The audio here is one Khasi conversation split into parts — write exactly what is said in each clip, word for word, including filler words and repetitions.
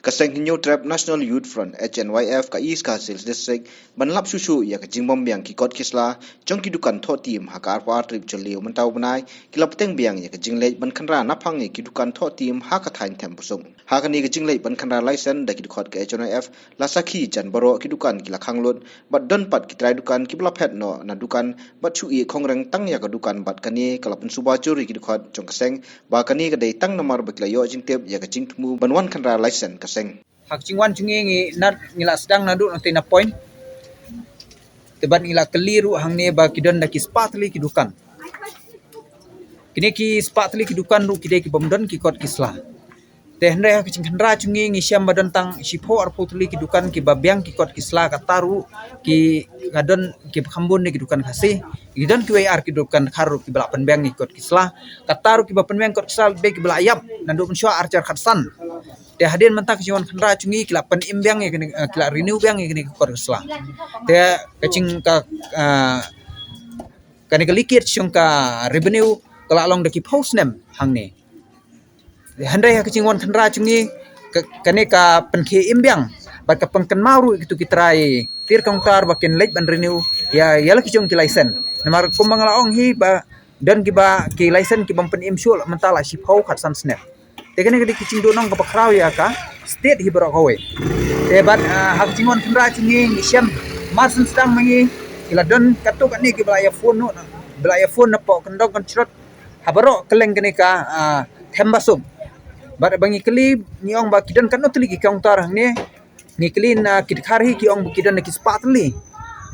Ka seng Hynñiewtrep National Youth Front, H N Y F, ka East Khasi Hills District, ban lap shuh shuh ïa ka jingbym biang ki kot ki sla jong ki dukan thoh tim ha ka arphew ar tarik Jylliew mynta u bnai, ki la bteng biang ïa ka jingleit ban khynra naphang ïa ki dukan thoh tim ha ka thaiñ Thembasuk. Ha kane ka jingleit ban khynra license da ki dkhot ka H N Y F, la sakhi jan baroh ki dukan ki la khang lut, bad don pat ki trai dukan kiba la phet noh na dukan, bad shu ïeh khongreng tang ïa ka dukan, bad kane ka la pynsuba jur ïa ki dkhot jong ka seng ba kane ka dei tang namar ba ki la ïoh jingtip ïa ka jingthmu ban wan khynra license ka seng. Ha ka jingwan jong ngi, ngi nat, ngi la sdang naduh na tei na point. Te bad ngi la kylli ruh hangne ba ki don da ki spah tylli ki dukan. Kine ki spah tylli ki dukan ruh ki dei ki bym don ki kot ki sla. Te hynrei ha ka jingkhynra jong ngi, ngi shem ba don tang shiphew arphew tylli ki dukan kiba biang ki kot ki sla, kata ruh ki, ka don kiba kham bun ne ki dukan Khasi. Ki don kiwei ar ki dukan Dkhar ruh kiba la pynbiang ki kot ki sla. Kata ruh kiba pynbiang kot ki sla dei kiba la ïap naduh mynshuwa ar hajar khatsan. Te hadien mynta ka jingwan khynra jong ngi ki la pynim biang ïa kane, eh, ki la renew biang ïa kane ka kot ka sla. Te ka jing ka, eh, kane ka likit jong ka revenue ka la long da ki phew snem hangne. Hynrei ha ka jingwan khynra jong ngi, ka, kane ka pynkhie im biang bad ka pynkynmaw ruh ïa kitu ki trai tir counter ba kin leit ban renew ïa, ïa la ki jong ki license. Namar kumba nga la ong hi ba don kiba ki license ki bym pynim shuh mynta la shiphew khatsan snem. Te kane ka dei ka jingduhnong kaba khraw ïa ka state hi baroh kawei. Te bad, ah, ha ka jingwan khynra jong ngi, ngi shem mar syn sdang ma ngi, ki la don katto katne kiba la ïa phone noh, ba la ïa phone na poh kyndong kynchrot ha baroh kylleng kane ka, ah, Thembasuk. Bad ba ngi kylli, ngi ong ba ki don katno tylli ki counter hangne, ngi kylli na ki Dkhar hi, ki ong ba ki don da ki spah tylli.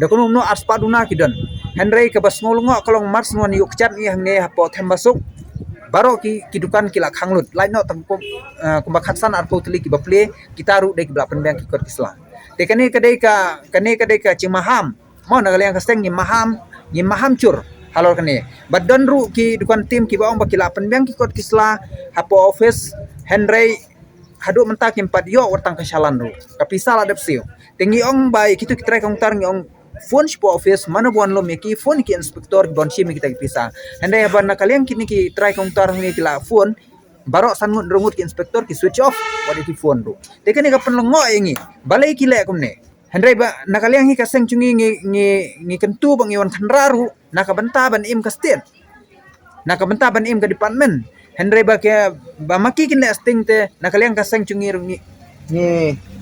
Da kumno kumno ar spah duna ki don. Hynrei kaba sngew lyngngoh ka long mar shen wan ïuh kjat ngi hangne hapoh Thembasuk, baroh ki, ki dukan ki la khang lut. Lait noh tang kum, eh, kumba khatsan arphew tylli kiba plie, kita ruh dei kiba la pynbiang ki kot ki sla. Te kane ka dei ka, kane ka dei ka jingmaham. Mo, na ka liang ka seng ngi maham, ngi maham jur halor kane. Bad don ruh ki dukan tim kiba ong ba ki la pynbiang ki kot ki sla hapoh office, hynrei haduh mynta kim pat ïoh wat tang ka shalan ruh. Ka pisa la dep siew. Te ngi ong ba ïa kitu ki trai counter ngi ong phone sha poh office, mano ba wan lum ïa ki, phone ki inspector kiba wan shim ïa kita ki pisa. Hynrei haba na ka liang kine ki trai counter ngi ki la phone, baroh san ngut hynriew ngut ki inspector ki switch off wat ïa ki phone ruh. Te kane ka pynlyngngoh ïa ngi. Balei ki leh kumne? Hynrei ba na ka liang hi ka seng jong ngi, ngi, ngi, ngi kyntu ba ngi wan khynra ruh na ka bynta ban im ka state, na ka bynta ban im ka department. Hynrei ba ki, ba ma ki kin leh sting te na ka liang ka seng jong ngi ruh ngi, ngi,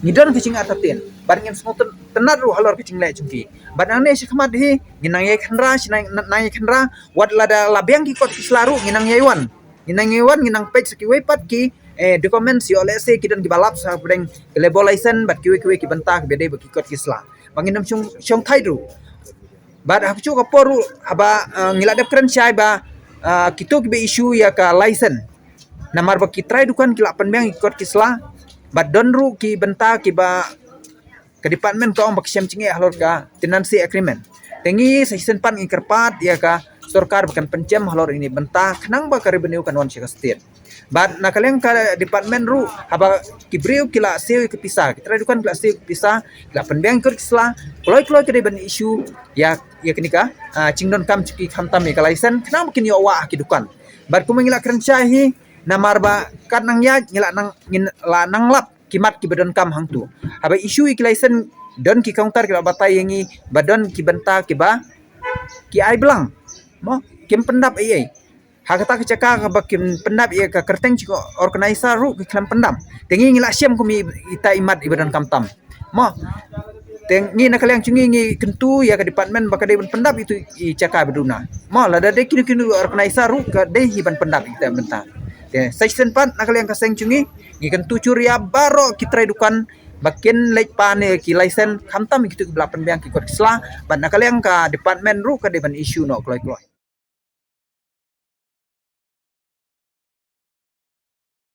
ngi don ka jingartatien. Bad ngin sngewtynnat ruh halor ka jingleh jong ki. Bad nangne shakhmat hi ngin nang ïai khynra, shi nang, nang ïai khynra, wat lada la biang ki kot ki sla ruh ngin nang ïai wan. Ngin nang ïai wan, ngin nang peit sa kiwei pat ki, eh, documents, ïoh lehse ki don kiba lap sa pdeng ka labour license bad kiwei kiwei ki bynta kiba dei bad ki kot ki sla. Ba ngin ym shong, shong thait ruh. Bad ha kajuh ka por ruh haba, eh, ngi la dep kren shai ba, eh, kitu kiba issue ïa ka license. Namar ba ki trai dukan ki la pynbiang ki kot ki sla. Bad don ruh ki bynta kiba ka department ka ong ba ka shem jingeh halor ka tenancy agreement. Te ngi sa shisien pat ngi kyrpad ïa ka sorkar ba kan pynjem halor ine i bynta khnang ba ka revenue kan wan sha ka state. Bad na ka liang ka department ruh haba ki briew ki la siew ïa ka pisa, ki trai dukan ki la siew ïa ka pisa, ki la pynbiang ki kot ki sla, kloi kloi ka dei ban issue ïa, ïa kane ka, ah, jingdonkam jong ki khamtam ïa ka license khnang ba kin ïoh wah ha ki dukan. Bad kumba ngi la kren shai hi, namar ba kat nang ïaid ngi la nang, ngin la nang lap ki mat kiba donkam hangtu. Haba issue ïa ki license don ki counter ki la batai ïa ngi ba don ki bynta kiba ki ai blang. Mo, kim pyndap ei ei. Ha kata ka jaka kaba kim pyndap ïa ka kyrteng jong ka organizer ruh ki khlem pyndap. Te ngi ngi la shem kum ita i mat iba donkam tam. Mo. Te ngi na ka liang jong ngi ngi kyntu ïa ka department ba ka dei ban pyndap itu i jaka ba duna. Mo, lada dei kino kino organizer ruh ka dei hi ban pyndap ita i bynta. Te sa shisien pat na ka liang ka seng jong ngi ngi kyntu jur ïa baroh ki trai dukan ba kin leit pan ïa ki license khamtam ïa kitu kiba la pynbiang ki kot ki sla, bad na ka liang ka department ruh ka dei ban issue noh kloi kloi.